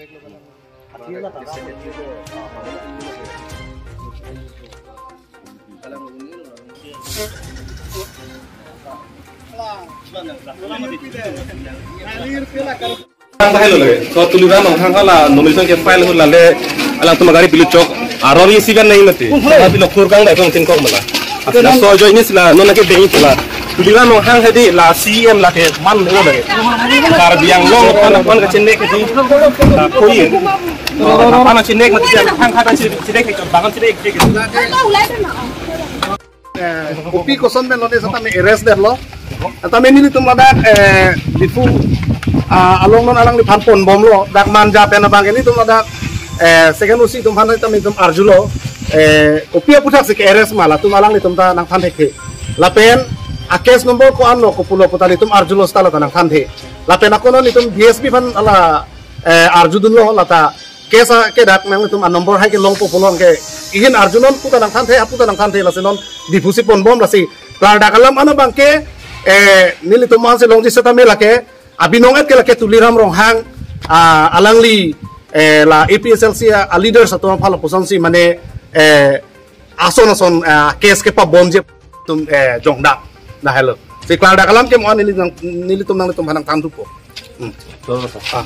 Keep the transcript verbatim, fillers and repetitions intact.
Ang tahai lo lagi. So Tuliram Ronghang hala nomination ke file hula le alangtum agari pilu chok. Aror isi kan nai mati. Tapi lo kurang dah kong tingkok mala. Asla so jo ini sila non ke dei sila. Tuliram Ronghang hadi la C M la ke man lo lagi. Karbi Anglong pan pan ke chenek hadi. Koi. Pan chenek mati hang kata chenek ke bangan chenek ke. Eh, kopi koson pen lone setame arrest detlo. Setame nelitum ladak, eh, Diphu, ah, along non alangliphan ponbomlo. Dak Manja pen abang nelitum ladak, eh, second O C atum aphan setame itum arjulo. Eh, kopi aputhaksi ke-arrest ma latum alanglitum ta nangthan thekthe. Lapen a-case number ko-anlo kopulo puta nelitum arjulo seta la ta nangthanthe. Lapen ako non nelitum D S P aphan hala eh, arjudunlo lata case a kedak nangtum a-number hai kelongpo pulo ke ihin arjunon puta nangthanthe, aputa nangthanthe lasi non Diphusi ponbom lasi klardak alam ana abang ke, eh, nelitum aphansi longji setame lake abinong et ke lake Tuliram Ronghang, ah, alangli, eh, la A P H L C a, a-leaders atum aphan lapuson si mane, eh, ason ason, ah, case kepabomji atum, eh, jongdak. Dah helo. Si klardak alam ke mo neli nang, nelitum nanglitum aphan nangthanthupo. Hmm. Ah.